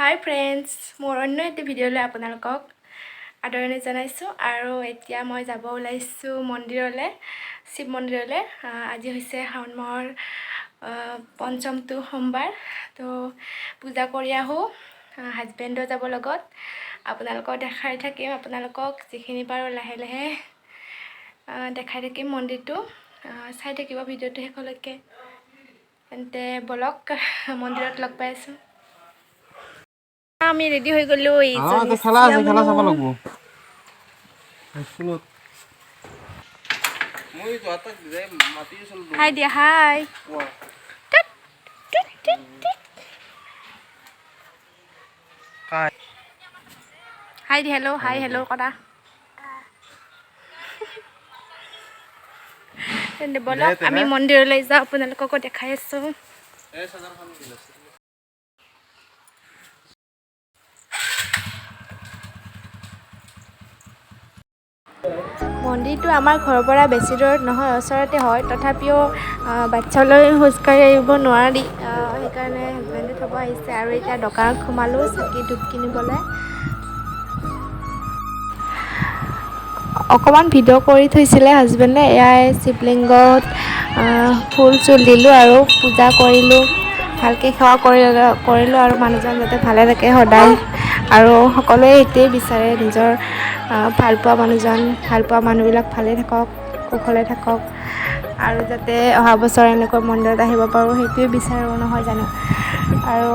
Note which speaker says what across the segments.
Speaker 1: হাই friends, মোৰ অন্য এটি ভিডিঅ'লৈ আপোনালোকক আদৰণি জনাইছোঁ। আৰু এতিয়া মই যাব ওলাইছোঁ মন্দিৰলৈ, শিৱ মন্দিৰলৈ। আজি হৈছে শাওণ মাহৰ পঞ্চমটো সোমবাৰ। তো পূজা কৰি আহোঁ। হাজবেণ্ডো যাব লগত। আপোনালোকক দেখাই থাকিম, আপোনালোকক যিখিনি পাৰোঁ লাহে লাহে দেখাই থাকিম মন্দিৰটো। চাই থাকিব ভিডিঅ'টো শেষলৈকে। তেন্তে বলক, মন্দিৰত লগ পাই আছোঁ। আমি ৰেডি হৈ গ'লোঁ।
Speaker 2: খেলা আছে, খেলা চাব লাগিব স্কুলত। মই যোৱাটাক যাই মাতি আছিলোঁ।
Speaker 1: হাই দিয়া, হাই।
Speaker 2: কোৱা। হাই।
Speaker 1: হাই দি, হেল্ল' হাই, হেল্ল' কৰা। তেন্তে বলক, আমি মন্দিৰলৈ যাওঁ। আপোনালোককো দেখাই আছোঁ।
Speaker 2: এই চাদৰখন দিলে।
Speaker 1: মন্দিৰটো আমাৰ ঘৰৰ পৰা বেছি দূৰত নহয়, ওচৰতে হয়। তথাপিও বাচ্ছালৈ খোজকাঢ়ি আহিব নোৱাৰি, সেইকাৰণে হাজবেণ্ডে থ'ব আহিছে। আৰু এতিয়া দোকানত সোমালোঁ চাকি ধূপ কিনিবলৈ। অকণমান ভিডিঅ' কৰি থৈছিলে হাজবেণ্ডে। এয়াই শিৱলিংগত ফুল চুল দিলোঁ আৰু পূজা কৰিলোঁ, ভালকৈ সেৱা কৰিলোঁ আৰু মানুহজন যাতে ভালে থাকে সদায়। আৰু সকলোৱে সেইটোৱেই বিচাৰে, নিজৰ ভালপোৱা মানুহজন, ভালপোৱা মানুহবিলাক ভালে থাকক, কুশলে থাকক আৰু যাতে অহা বছৰ এনেকৈ মন্দিৰত আহিব পাৰোঁ, সেইটোৱে বিচাৰোঁ, নহয় জানো? আৰু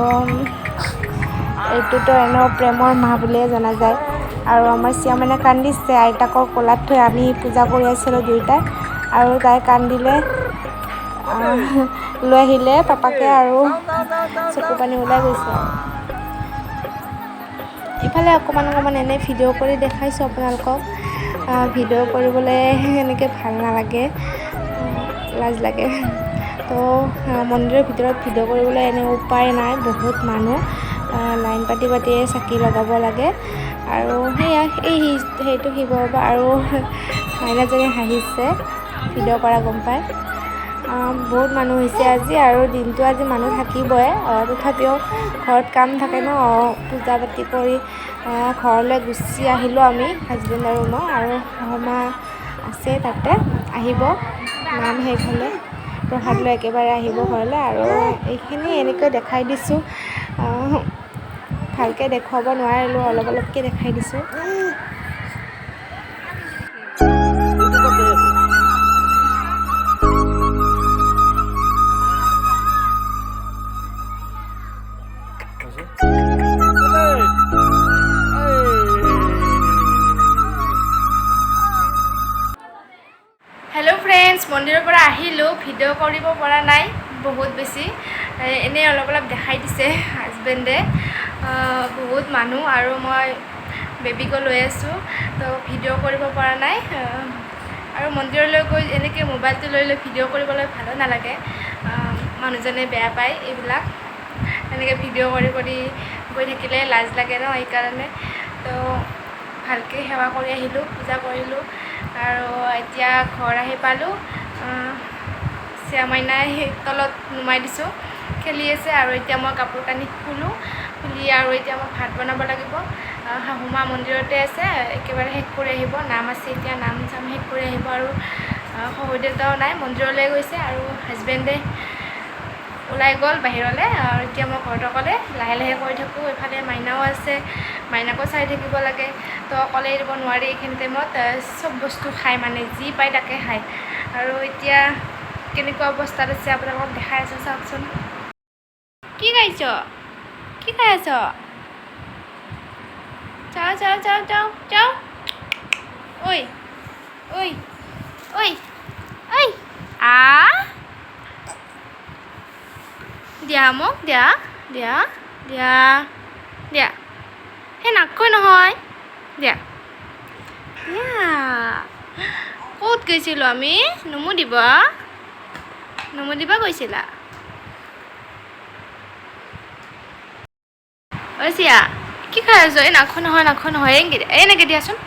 Speaker 1: এইটোতো এনেও প্ৰেমৰ মাহ বুলিয়ে জনা যায়। আৰু আমাৰ চিয়ামানে কান্দিছে। আইতাকৰ কোলাত থৈ আমি পূজা কৰি আছিলোঁ দুয়োটাই আৰু তাই কান্দিলে। লৈ আহিলে পাপাকে আৰু চকু পানী ওলাই গৈছে। ইফালে অকণমান অকণমান এনেই ভিডিঅ' কৰি দেখাইছোঁ আপোনালোকক। ভিডিঅ' কৰিবলৈ এনেকৈ ভাল নালাগে, লাজ লাগে। তো মন্দিৰৰ ভিতৰত ভিডিঅ' কৰিবলৈ এনে উপায় নাই, বহুত মানুহ, লাইন পাতি পাতিয়ে চাকি লগাব লাগে। আৰু সেয়া এই সেইটো শিৱ বাবা। আৰু মাইনাজনী হাঁহিছে ভিডিঅ' কৰা গম পাই। বহুত মানুহ হৈছে আজি আৰু দিনটো আজি মানুহ থাকিবই। তথাপিও ঘৰত কাম থাকে ন, পূজা পাতি কৰি ঘৰলৈ গুচি আহিলোঁ আমি, হাজবেণ্ড আৰু মই। আৰু শাহুমা আছে তাতে, আহিব নাম শেষ হ'লে প্ৰসাদ লৈ একেবাৰে আহিব ঘৰলৈ। আৰু এইখিনি এনেকৈ দেখাই দিছোঁ, ভালকৈ দেখুৱাব নোৱাৰিলোঁ, অলপ অলপকৈ দেখাই দিছোঁ। হেল্ল' ফ্ৰেণ্ডছ, মন্দিৰৰ পৰা আহিলোঁ। ভিডিঅ' কৰিব পৰা নাই বহুত বেছি, এনেই অলপ অলপ দেখাই দিছে হাজবেণ্ডে। বহুত মানুহ আৰু মই বেবীকো লৈ আছোঁ, তো ভিডিঅ' কৰিব পৰা নাই। আৰু মন্দিৰলৈ গৈ এনেকৈ মোবাইলটো লৈ লৈ ভিডিঅ' কৰিবলৈ ভালো নালাগে, মানুহজনে বেয়া পায় এইবিলাক। এনেকৈ ভিডিঅ' কৰি কৰি গৈ থাকিলে লাজ লাগে ন, সেইকাৰণে। তো ভালকৈ সেৱা কৰি আহিলোঁ, পূজা কৰিলোঁ আৰু এতিয়া ঘৰ আহি পালোঁ। শ্যামাইনাই তলত নমাই দিছোঁ, খেলি আছে। আৰু এতিয়া মই কাপোৰ কানি খুলোঁ, খুলি আৰু এতিয়া মই ভাত বনাব লাগিব। শাহুমা মন্দিৰতে আছে, একেবাৰে শেষ কৰি আহিব। নাম আছে এতিয়া, নাম চাম শেষ কৰি আহিব। আৰু শহুৰ দেউতাও নাই, মন্দিৰলৈ গৈছে। আৰু হাজবেণ্ডে ওলাই গ'ল বাহিৰলৈ। আৰু এতিয়া মই ঘৰত অকলে লাহে লাহে কৰি থাকোঁ। এইফালে মাইনাও আছে, মাইনাকো চাই থাকিব লাগে, তো অকলে এৰিব নোৱাৰি। এইখিনি টাইমত চব বস্তু খায়, মানে যি পায় তাকে খায়। আৰু এতিয়া কেনেকুৱা অৱস্থাত আছে আপোনালোকক দেখাই আছোঁ, চাওকচোন। কি খাইছ? কি খাই আছ? চাওঁ চাওঁ চাওঁ চাওঁ চাওঁ। ঐ ঐ ঐ ঐ, আ দিয়া মোক, দিয়া দিয়া দিয়া দিয়া। সেই নাককৈ নহয়, দিয়া দিয়া। ক'ত গৈছিলোঁ আমি? নমু দিব, নমু দিব গৈছিলা? ঐ চিয়া, কি খাই আছ? এই নাখো নহয়, নাখো নহয়। এনেকৈ এনেকৈ দিয়াচোন।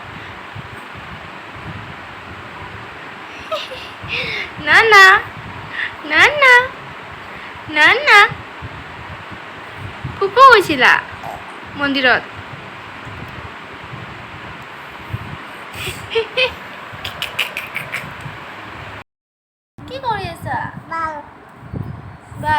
Speaker 1: না না না না না না, ফুপু গৈছিলা? মন্দিৰত। কি কৰি আছা বা?